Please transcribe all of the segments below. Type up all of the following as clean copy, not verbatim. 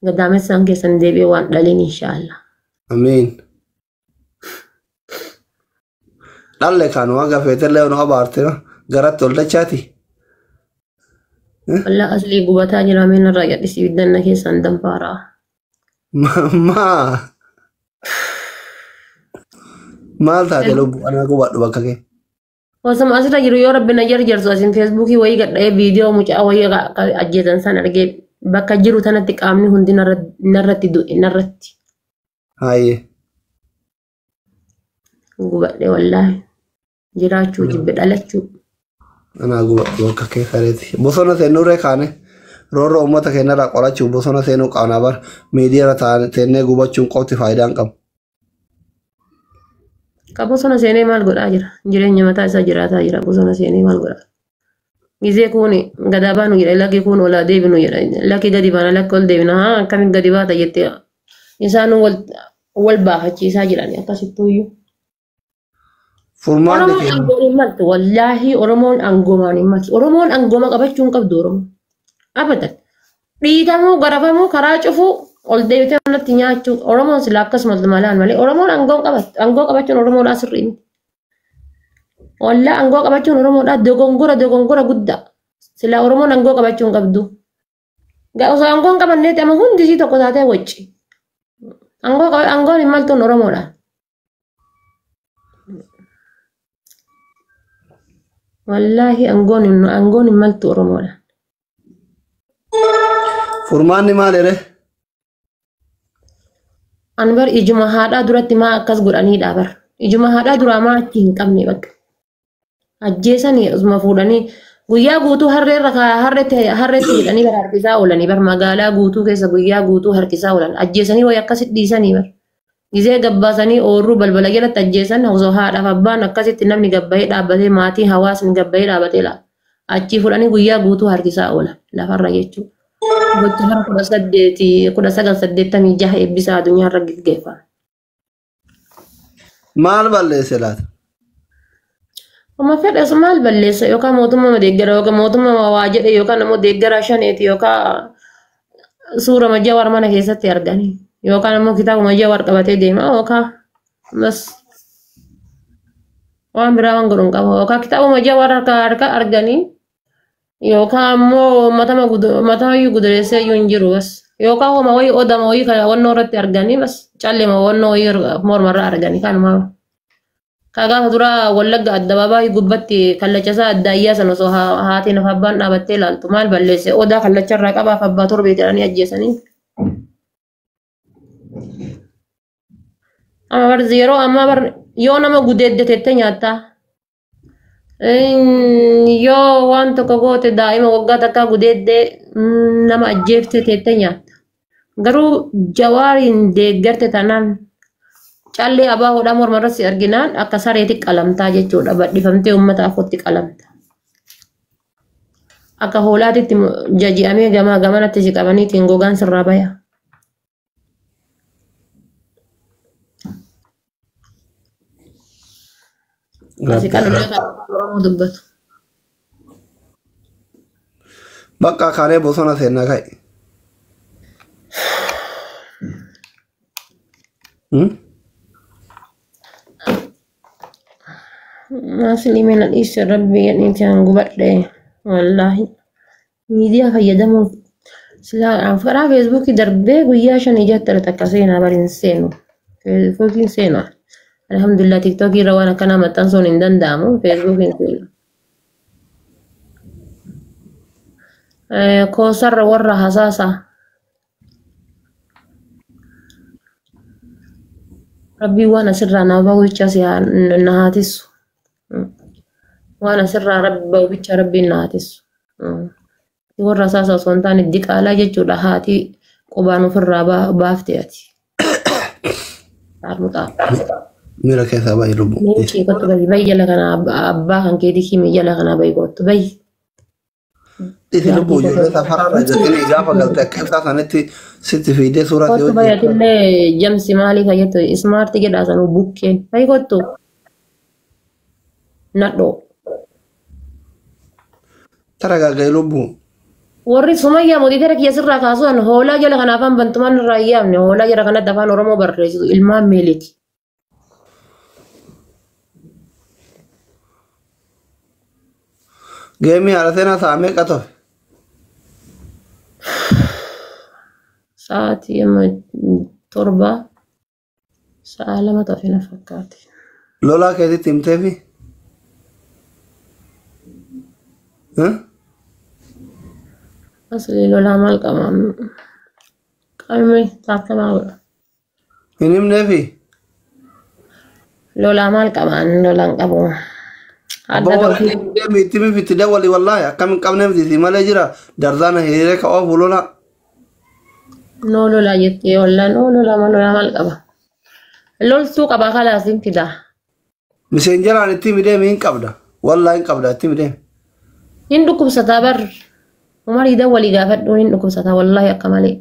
Gadaamessaan keessan deebi'ee waan dhaliin inshaallah. Amiin. Dhalle kan waan gafeetellee nu abaarte garatti ol dachaati. Wallah aslii gubataa jira meen irraa gadhisii biddanna keessan danfaaraa. Maa maal taate lubbu anaa gubadhu bakka kee. Osuma asirra jiru yoo rabbi na jarjarsu asin feesbuukii wayii gadha'ee viidiyoo mucaa wayii ajjeesan san argee bakka jiru tanatti qaamni hundi narratti du'e narratti Hayyee. gubadhe wallaahi jiraachuu jibbe dhalachuu. Anaa gubadhu bakka kee sareeti. Bosona seenurree kaane roorroo uummata keenyarraa qorachuuf bosona seenuu qabna bar miidiyaarra taa'anii gubachuun qofti faayidaa hin qabu. Ka bosona seenee maal godhaa jira? Jireenya mataa isaa jiraataa jira. Bosona seenee maal godhaa? Gizee kun gadaa baanu jedha lakki kun olaa deebinu jedha lakki gadi baana lakki ol deebina haa akkamiin gadi baata jettee isaan wal baafachiisaa jiran akkasittuuyyuu. Furmaanni Oromoon keenya aangoon hin maltu wallaahi Oromoon aangoomaan hin maltu Oromoon aangooma qabachuu hin qabdu Oromoon abadan dhiitamuu garafamuu karaa cufuu ol deebitee manatti nyaachuu Oromoon sila akkasumas malaan malee Oromoon aangoon qabattu aangoo qabachuun Oromoodhaa sirrii miti. Wallaa aangoo qabachuun Oromoodhaa dogongora dogongora guddaa sila Oromoon aangoo qabachuu hin qabdu. Osoo aangoo hin qabanneeti amma hundi isii tokko taatee wacci. Aangoon hin maltuun Oromoodha. Wallaahi aangoon hin maltu Oromoodha. Furmaanni maal jedhee? Ani bar ijuma haadhaa duratti maa akkas godhaniidha bar. Ijuma haadhaa duraa maa achi hin qabne bakka. Ajjeesanii osuma fuudhanii guyyaa guutuu harreerra harreetti hidhanii bara harkisaa oolanii bar magaalaa guutuu keessa guyyaa guutuu harkisaa oolan ajjeesanii wayi akkasitti dhiisanii bar. Gizee gabbaasanii oorruu balbala jalatti ajjeesan osoo haadhaaf abbaan akkasitti namni gabbayee dhaabbatee maatii hawaasni gabbayee dhaabbatee laata. Achii fuudhanii guyyaa guutuu harkisaa oolan lafarra jechuudha. Gocha bara 1986 eebbisaa addunyaarra gaggeeffame. Maal balleesse laata? Oma fedhas maal balleessa yookaan mootummaa deeggara yookaan mootummaa waa jedhe yookaan ammoo deeggara shaneeti yookaan suura Jawaar mana keessatti arganii yookaan ammoo kitaabuma Jawaar qabatee deema yookaan bas waan biraa waan godhu hin qabu yookaan kitaabuma Jawaar harka arganii yookaan ammoo matama gudureessee iyyuu hin jiru bas yookaan homa wayii odama wayii kan wannoo irratti arganii bas callema wannoo wayii mormarraa arganii kanuma. Ka gaafa duraa Wallagga addabaabaayii gubbatti kallacha isaa adda ayyaa sana osoo haatiin of abbaan dhaabattee ilaaltu maal balleesse odaa kallacharraa qabaaf abbaa torbee jedhanii ajjeesanii. Amma bar yeroo ammaa bar yoo nama gudeedde tettee nyaattaa. Yoo waan tokko goote daa'ima waggaa takkaa gudeeddee nama ajjeeftee tettee nyaatta. Garuu Jawaariin deeggarte tanaan callee abaa hodhaa morma irratti arginaan akka sareetti qalamtaa jechuudha. Badhifamtee uummata afootti qalamta. Akka hoolaatitti jaji'amee gamaa gamanatti si qabaniitiin gogaan sirraa baya. Asi kan Oromoo dubbatu. Bakka kaanee bosona seennaa ka'i. Asli mana dhiise rabbi jedhiitiin an gubadhe wallaahi miidiyaa fayyadamuun silaa karaa feesbuukii darbee guyyaa 5 ijatti takka seenaa bari hin seenu feesbuukiin seenaa alhamdulillah tiktookii irra waan akkanaa maxxansuun hin danda'amu feesbuukiin seenu. Koosarra warra hasaasaa rabbii waan asirraa na bahu bicha si na haatisu. Waan asirraa rabbi bahu bicha rabbiin na haatisu. Warra hasaasaa osoo hin taane diqaalaa jechuudha haati qubaan ofirraa baafte ati. Saarmuxaa. Miira keessaa baay'ee lubbu. Leencii kottu bayi bayi jala kana abbaa kan keetii kimi jala kana bayi kottu bayi. Isi lubbuu ijoollee safararra jedhanii gaafa galte akka ibsaa sanitti sitti fiidee suuraa si Kottu bayi atillee jamsi maalii fayyadtu ismaarti jedhaa sanuu bukkeen bayi kottu. Nadhoo. Taragaagee lubbuu. Warri Sumayyaa mootii kiyya sirraa kaasuudhaan hoolaa jala kana afaan bantumaan irraa hin yaamne hoolaa jala kanatti afaan Oromoo barreessitu ilmaan meeleeti. Geemii haadha seenaa sa'a meeqa tofe? Sa'aatii amma 7 sa'a 2 tofe na fakkaate. Lolaa keetitti himteefi? Asli lolaa maal qaba? Qabame taakkamaa godha. Hin himneefi? Lolaa maal qaba? Lolaan qabu. Adda ta'u. Deemi itti mifitti dawwali wallaahi akkam hin qabne miti malee jira darzaana hiriiree ka oofu lolaa. Noo lolaa jettee wallaan noo lolaa maal lolaa maal qaba? Loltuu qaba kalaas hin fidaa. Miseenjaraan itti himi deemi hin qabda. Wallaahi hin qabda itti himi deemi. Hin dhukkubsataa bar. Umarii dawwalii gaafadhu hin dhukkubsataa wallaahi akka malee.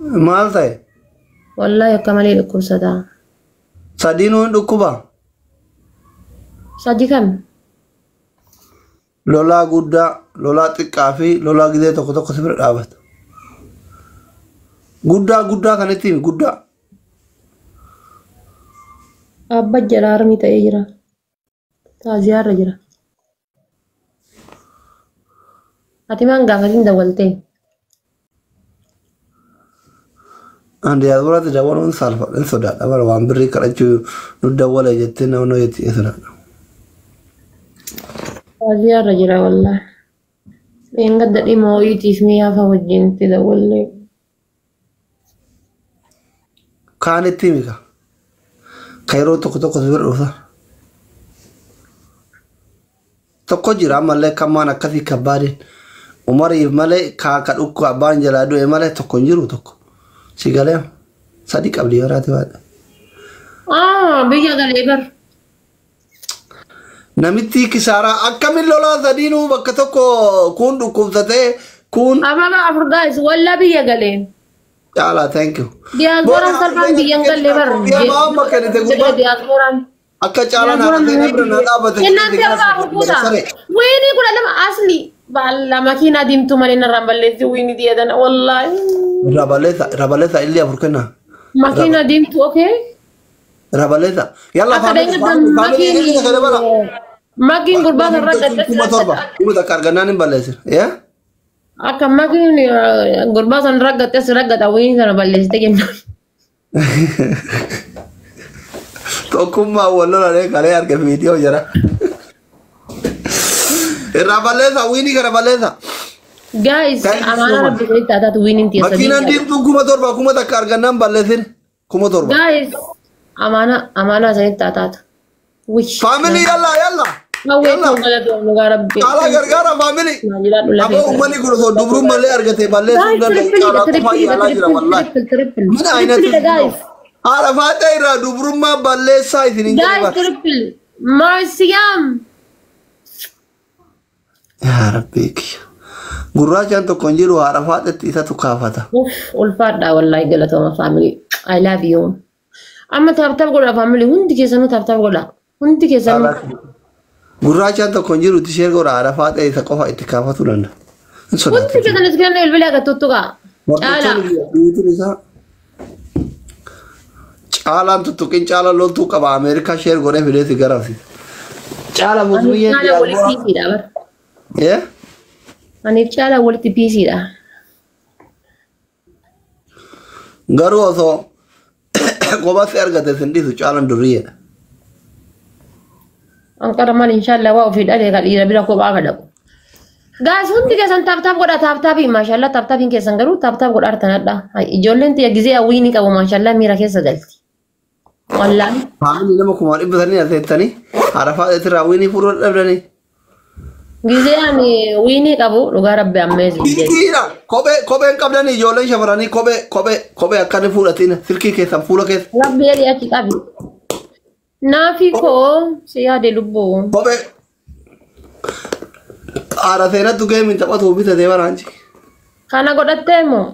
Maal ta'e? Wallaahi akka malee dhukkubsataa. Sadiinuu hin dhukkuba. Sadi kam? Lolaa guddaa, lolaa xiqqaa fi lolaa gizee tokko tokko si bira dhaabata. Guddaa guddaa kanatti himi guddaa. Abba jala harmi ta'ee jira. Taaziyaarra jira. Ati maan gaafatiin dawwaltee? An diyaaspoораatti dawwaluun saalfadha hin sodaadha bara waan birrii kadhachuu nu dawwale jettee nama jetti sodaadha. Taaziyaarra jira wallaahi. Dheengadda dhimma ho'iitiif mi'aa fa'a wajjin itti dawwallee. Kaan itti himi ka. Ka yeroo tokko tokko si bira dhufa. Tokko jira ammallee kan maan akkasii kabbaadeen. Umariif malee ka dhukku abbaan jalaa du'e malee tokko hin jiru tokko. Si galee sadi qabdi yoraati baadha. Biyya galee bar. Namitti kisaaraa akkamiin lolaa sadiinuu bakka tokko kun dhukkubsatee kun. Ababa afur guys walla biyya galee. Caalaa thank you. Diyaaspooraan salphaan biyya hin galle bar. Diyaaspooraan. Akka caalaan haadha seenaa bira na dhaabate. Innaan ababa afur kuuta. Wiinii 12 asli. Baala makiinaa diimtuu malee narraan balleessi wiinii diyadan wallaahi. Rabaleessa rabaleessa illee afur kenna. Makiinaa diimtuu okay. Rabaleessa. Yalla faamilii makiin gurbaa sarara gadda. 7,000 kuma takka argannaan hin balleessin. Yaa? Akka makiin gurbaa sana raggatte as raggata wiinii sana balleessite jennaan. Tokkummaa wal lola kalee arge viidiyoo jira. Irraa balleessa wiinii kana balleessa. Guys, amaana rabbi keessa taataatu wiiniin tiya sadii. Makiinaan diimtuun 7,000 kuma takka argannaan balleessin 7,000. Guys, amaana amaana isinitti taataatu. Family yalla yalla. Hawwee kun galatoom dhugaa rabbi. Caalaa gargaara family. Aboo uummanni kun osoo dubruun malee argate balleessuu hin danda'u. Caalaa qofa yaalaa jira wallaahi. Mina aynatu. Haadha faaxee irraa dubrummaa balleessaa isin hin jedhe. Guys, triple. Marsiyam. Yaa rabbi kiyya. Gurraachaan tokko hin jiru haadha faaxetti isatu kaafata. Uff, ulfaadha wallaahi galatooma family. I love you. Amma taap taap godha family hundi keessanuu taap taap godha. Hundi keessanuu. Gurraachaan tokko hin jiru itti ishee godha haadha faaxee isa qofa itti kaafatuu danda'a. Hundi keessan iskiraan bilbila agartuutu kaa. Caalaa. Caalaan tuttuqin caalaan loltuu qaba Ameerikaa sheer godhee fidee si garafsiisa. Caala musmiyyeen. Caalaa walitti piisiidha bara. Aniif caalaa walitti piisiidha. Garuu osoo kophaatti argate sin dhiisu caalaan durriyeedha. Anqara maal inshaallah waa ofii dhalee kan dhiira bira kophaa kadhaqu. Gaas hundi keessan taap taap godha taap taapiin maashaallah taap taapiin keessan garuu taap taap godha artanadha. Ijoolleen tiyya gizee hawwii ni qabu maashaallah miira keessa galti. Wallaahi. Faamilii nama 900,000 aseettanii haadha faaxeetti raawwinii fuudhuu dadhabdanii. Gizee ani wiinii qabu dhugaa rabbi ammeezi. Silkiidha. Kophee kopheen qabdanii ijoolleen shamarranii kophee kophee kophee akkana fuudhatiin silkii keessan fuula keessa. Rabbi jedhi achi qabi. Naafi koo si yaade lubbuu. Kophee haadha seenattu geemiin taphatu bitatee baraanchi. Kana godhattee moo?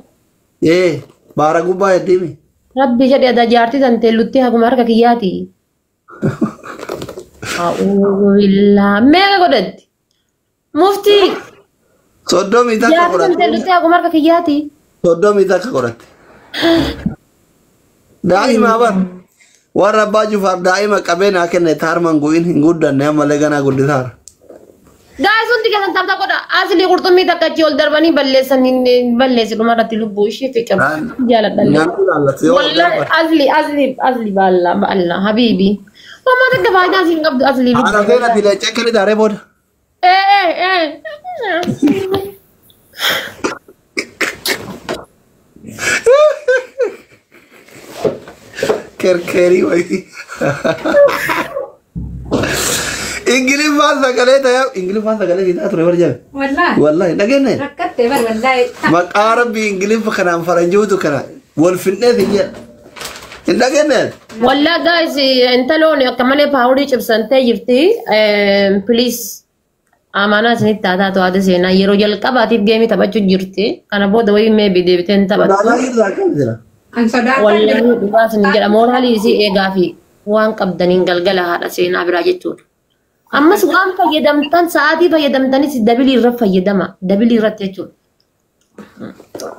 Ee baara gubbaa heddiimi. Rabbi jedhi ada jaartii tan teellutti haguma harka kiyyaati. A'uuzu billaa meeqa godhatti? Muftii. 31 Jaartiin godhatte. ta'e akkuma harka kiyyaati. 31 godhatte. Daa'ima bar. Warra abbaa Jufaar daa'ima qabee naa kenne taarman gu'in hin guddanne ammallee ganaa guddisaara. Guys, hundi keessan tapha godha. Asli qurxummii takka achii ol darbanii balleessan balleessi dhumarratti lubbuu ishee fiqir. Jaaladha. Namni ilaallatu yoo ol Wallahi darban. asli asli asli baalla baalla habibi. Mama takka faayidaa siin qabdu asli Haadha lubbuu. feena filee cekkani taaree booda. Eh eh eh. Kerkerii wayii. Ingiliffaan sagalee ta'ee Ingiliffaan sagalee fiixaa ture bar jala. Wallaahi. Wallahi dhageenye. Rakkattee bar wallaahi. Maqaa rabbii Ingiliffa kanaan faranjiitu kana wal finnee hin jedha. Hin dhageenye. Wallahi guys, intaloon akka malee paawurii cibsantee jirti. Please amaanaa isinitti haa taatu haati seenaa yeroo jalqabaatiif geemii taphachuu jirti. Kana booda wayii meebii deebitee hin taphattu. Sodaanaa irraa kam jira? An sodaataa Wallahi dhugaa isin jedha mooraalii isii eegaa fi waan qabdaniin galgala haadha seenaa biraa jechuudha. Ammas waan fayyadamtan sa'aatii fayyadamtanis dabilii irra fayyadama. Dabilii irratti jechuudha.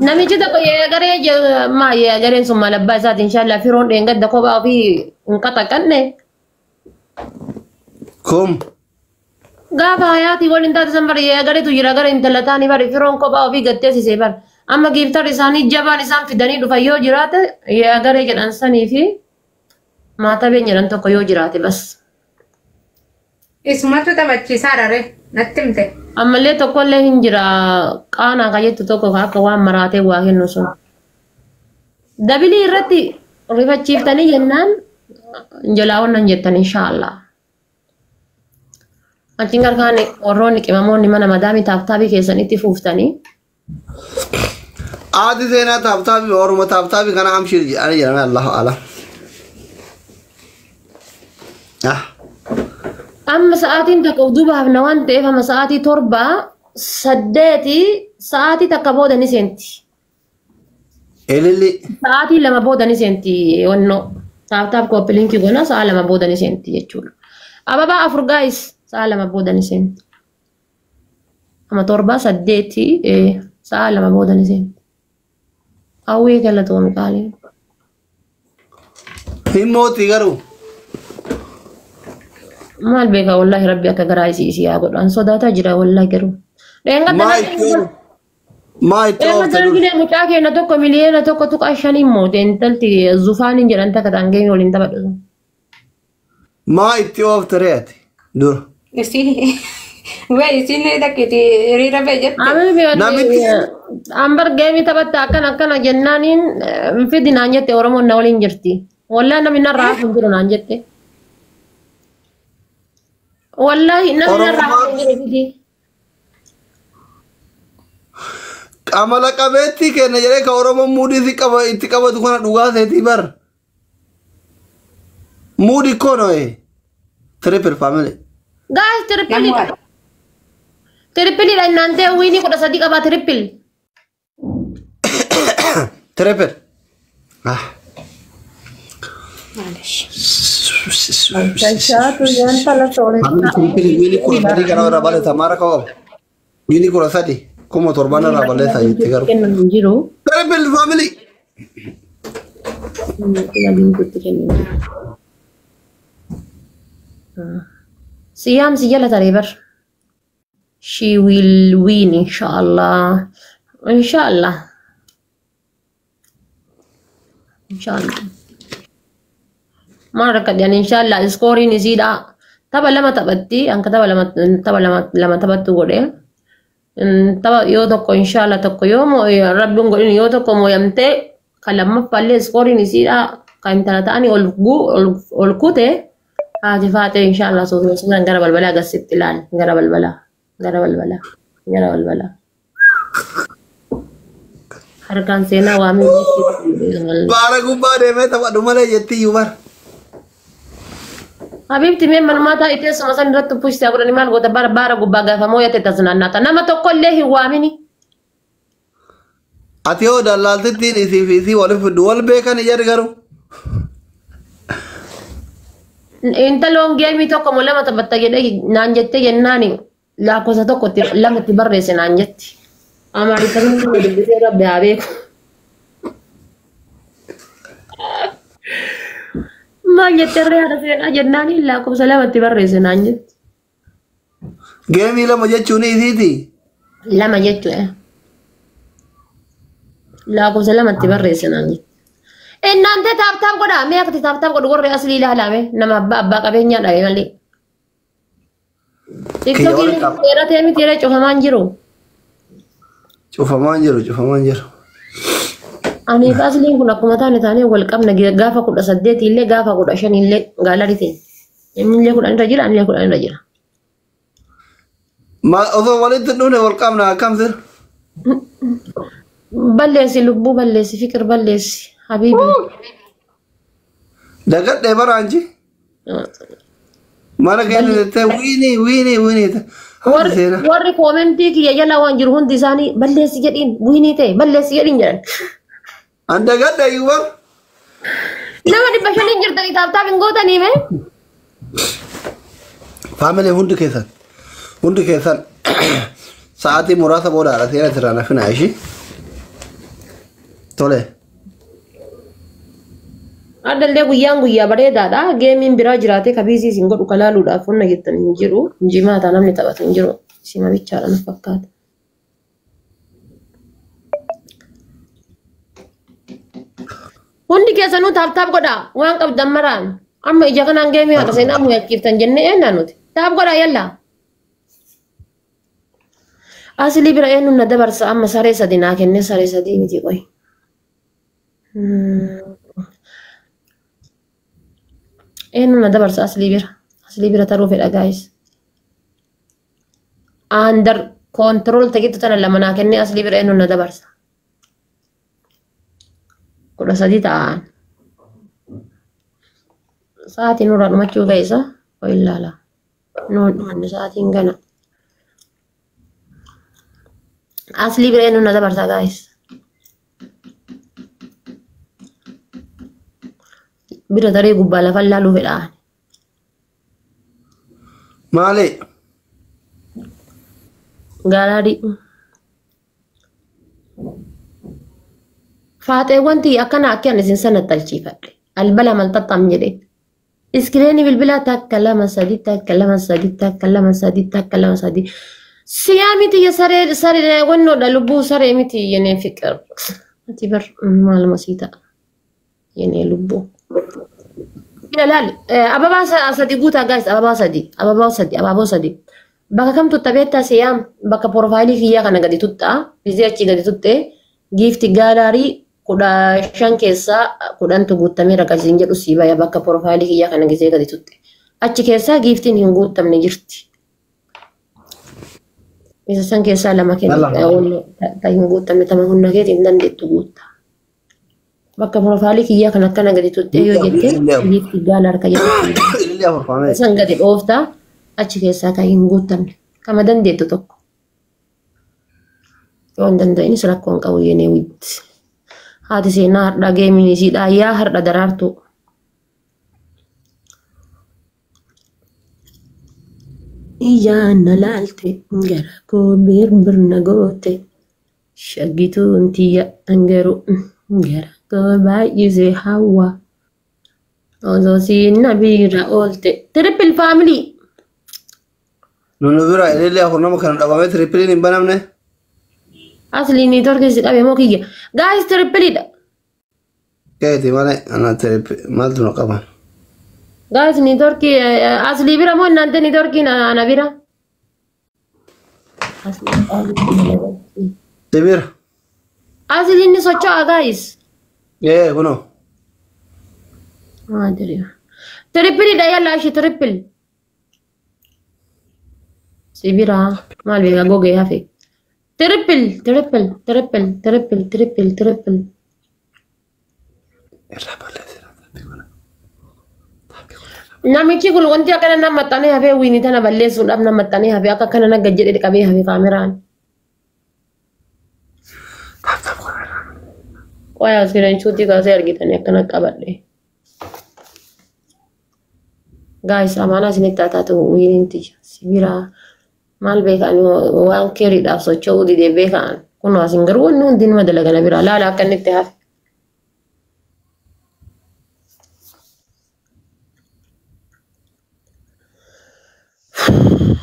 Namichi tokko garee maa gareen sun maal abbaa isaati inshallah firoon dheengadda kophaa ofii hin qaxaqanne. Kum. Gaafa hayaatii waliin taate san bari gareetu jira gara intala taanii bari firoon kophaa ofii gatteessisee bari. Amma giiftarri isaanii jabaan isaan fidanii dhufan yoo jiraate garee jedhan sanii fi maatabeen jedhan tokko yoo jiraate bas. Isumatu taphachiisaadha ree natti himte. Ammallee tokkollee hin jira qaanaa kan jettu tokko akka waan maraatee waa kennu sun. Dabilii irratti rifachiiftanii jennaan jalaawwan jettan inshaallah. Achiin garkaan warroonni qimamoonni mana madaamii taaptaabii keessanitti fuuftanii. Haati seenaa taaptaabii orma taaptaabii kana amshir jedhanii jedhame Allahu alam. Ah. Amma sa'aatiin takka duuba hafna waan ta'eef amma sa'aatii 7 8 sa'aatii takka booda ni seenti. Elilli. Sa'aatii 2 booda ni seenti wannoo. Taaptaap kooppiliinkii goona sa'a 2 booda ni seenti jechuudha. Ababaa 4 gaayis sa'a 2 booda ni seenti. Amma 7 8 sa'a 2 booda ni seenti. Hawwii galatoomii qaalii. Hin mootii garuu. Maal beekaa wallahi rabbi akka garaa isii isii haa godhu. An sodaataa jira wallahi garuu. Maa itti maa itti oofte dur. Dheengadda mucaa keenya tokko miliyoona 1.5 moote intalti zufaaniin jedhan takka ta'an geenye waliin taphadhu. Maa itti oofte reeti dur. Isii wee isiin dhaqqiti hiriira bee jette. Namitti Ambar geemii taphatta akkana akkana jennaaniin fidi naan jette Oromoon na waliin jirti. Wallahi namni narraa hafu hin jiru naan jette. Wallahi namni narraa hafu hin jiru fidi. Amala qabeetti kenna jedhee ka Oromoon muudii si qaba itti qabatu kana dhugaa seetii bar. Muudii konoe. Triple family. Guys triple. Triple dha innaan ta'e wiinii 13 qabaa triple. Triple. Ah. Maalish. Shaatu intala Triple wiinii 13 kana irraa balleessa maara qaba. Wiinii 13 7,000 irraa balleessa jetti garuu. Kennu hin jiru. Triple family. Kennu hin jiru. Siyaam si jala taree bar. She will win inshallah. Inshallah. Inshallah. Maal rakkadhan inshallah iskooriin isiidha. Tapha lama taphatti anka tapha lama taphattu godhe. Tapha yoo tokko inshallah tokko yoo rabbiin godhin yoo tokko mooyamtee kan lammaffaallee iskooriin isiidha kan intala ta'anii ol kute haati faatee inshallah suuraan gara balbalaa agarsiitti ilaali gara balbalaa gara balbalaa gara balbalaa. Harkaan seenaa waamee Baara gubbaa deemee taphadhu malee jetti iyyuu bara. Habibti mee manumaa taa'ee teessuma san irratti pushtii godhanii maal goota bara baara gubbaa gaafa mooyate tasnaannaata nama tokkollee hin waamini. Ati yoo dallaaltittiin isii fi isii waliif fiddu wal beekan ijari garuu. Intaloon geemii tokko moo lama taphatta jedhee naan jettee jennaani lakkoofsa tokkotti lamatti barreesse naan jetti. Amaariffaan nama dubbisee rabbi haa beeku. Maal jettee irree haadha seenaa jennaan lakkoofsa lamatti barreesse naan jetti. Geemii lama jechuun isiiti. Lama jechuudha. Lakkoofsa lamatti barreesse naan jetti. Innaantee tap tap godhaa mee akkati tap tap godhu warri aslii ilaalame nama abbaa qabeenyaa dhabe malee. TikTokiin dheeratee miti yeroo cufamaan jiru. Cufamaan jiru cufamaan jiru. Aniif asliin kun akkuma taane taanee wal qabna gaafa 18 illee gaafa 15 illee gallery ta'e. Inni illee 10 irra jira ani illee 10 irra jira. Ma osoo walitti dhufne wal qabna akkam sir? Balleessi lubbuu balleessi fikir balleessi habiibi. Dagadhee baraanchi. Mana keessa jettee wiinii wiinii wiinii. Warri commentii kiyya jala waan jiru hundi isaanii balleessi jedhiin wiinii ta'e balleessi jedhiin jedhan. An dagadhee iyyuu. Nama 500 jirtanii tap tap hin gootanii mee? Family hundi keessan sa'aatii muraasa booda haadha seera sirraa nafina ishii. Tole. Addallee guyyaan guyyaa bareedaadha. Gameiin biraa jiraatee kabiisii isin godhu kalaaluudhaaf wanna jettan hin jiru. Jimaata namni taphatu hin jiru. Isima bichaadha na fakkaata. Hundi keessanuu tap tap godhaa waan qabdan maraan. Amma ija kanaan gameii haadha seenaa muyachiiftan jennee eenyaan nuti. Tap godhaa yallaa. Aslii bira eenyuun na dabarsa amma saree sadi naa kennee saree sadii miti qoy. Eenyuun na dabarsa aslii bira. Aslii bira taruu fedha guys. Under control tagitu tana lama naa kennee aslii bira eenyuun na dabarsa. 13 ta'an. Sa'aatiin nurraa dhumachuu ga'isa. Qoy ilaala. Nuun dhumanne sa'aatiin gana. Aslii bira eenyuun na dabarsa guys. Bira taree gubbaa lafa laaluu fedhaan. Maali? Gallery. Faaxeewwan tiyya akkana akka ani isin sana talchiifadhe. Albala malxaxxam jedhe. Screenii bilbilaa takka lama sadi takka lama sadi takka lama sadi takka lama sadi. Siyaa miti ya saree saree wannoodha lubbuu saree miti yenee fiqir. Ati bar maaluma sii ta'a. Yenee lubbuu. Ilaali ababaa sadi guutaa guys ababaa sadi ababaa sadi abaaboo sadi. Bakka kam tutta beektaa siyaam bakka profileii kiyyaa kana gadi tuttaa bizee achii gadi tuttee gift gallery 15 keessaa 10tu guutamee rakkasiin jedhu sii baya bakka profileii kiyyaa kana gisee gadi tutte. Achi keessaa giftiin hin guutamne jirti. Isa san keessaa lama kenna ta hin guutamne tama humna keetiin hin dandeettu guutta. Bakka profileii kiyyaa kana akkana gadi tuttee yoo jette gift gallery ka jedhu. San gadi dhooftaa achi keessaa kan hin guutamne kama dandeettu tokko. Yoo hin danda'inis rakkoo hin qabu yenee witti. Haati seenaa har'a gameiin isiidha yaa har'a daraartu. Ijaan na laalte gara koo birbir na goote shaggituun tiyya garuu gara koo baay'isee hawwa. Osoo siin na bira oolte. Triple family. Nunu bira ilillee afur nama kana dhabamee tripleiin hin banamne. Asli networkii si qabe moo kiyya. Guys tripleidha. Keeti malee ana triple maaltu na qaban. Guys networkii aslii bira moo innante networkiin ana bira. Si bira. Asli inni socho'a guys. Ee kunoo. Tripleidha yalla ishee triple. Si bira maal beekaa gogee hafe. Triple triple triple triple triple triple. Irraa balleessina. Namichi kun wanti akkana nama maxxanee hafee wiini tana balleessuudhaaf nama maxxanee hafee akka kana nagga jedhee qabee hafee kaameraan. Qoyaa screenshotii kaasee argitanii akkana qabadhe. Guys amaanaa isinitti haa taatu wiiniin tiyya. Sibiraa maal beekan waan keeriidhaaf socho'uu didee beekan. Kun asin garuu wanni hundi nima dalagana bira laala akka inni itti hafe.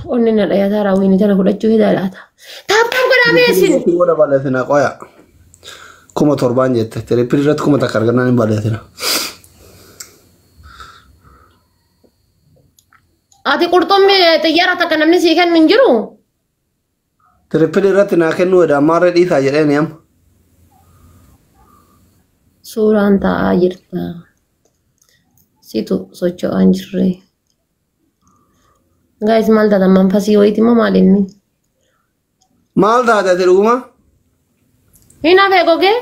Onni na dhayataa raawwiin tana fudhachuu hida laata. Tap tap godhaa meesin. Booda balleessina qoya. 7,000 jette. Triple irratti 1,000 argannaan hin balleessina. Ati qurxummii xiyyaara takka namni sii kennu hin jiru. Triple irratti naa kennuu jedha ammaarree dhiisaa jedheen amma. Suuraan taa'aa jirta. Situ socho'aa hin jirre. Guys maal taata manfasii wayiiti moo maal inni? Maal taate ati dhuguma? Hin hafee gogee?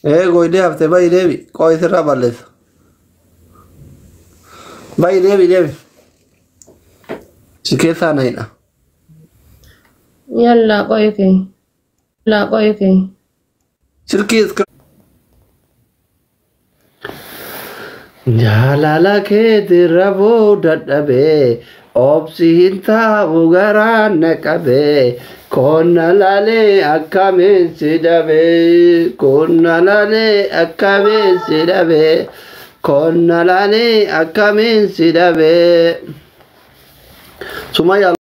Ee goydee haftee bayi deebi. Qo'i sirraa balleessa. Bayi deebi deebi. Si keessaa na hidha. Yallaa qo'i kee. Yallaa qo'i kee. Silkii Jaalala keetirra booda dadhabee obsi hin taa'u garaan na qabee konna laalee akkamiin si dhabee konna laalee akkamiin si dhabee konna laalee akkamiin si dhabee. Sumayyaa.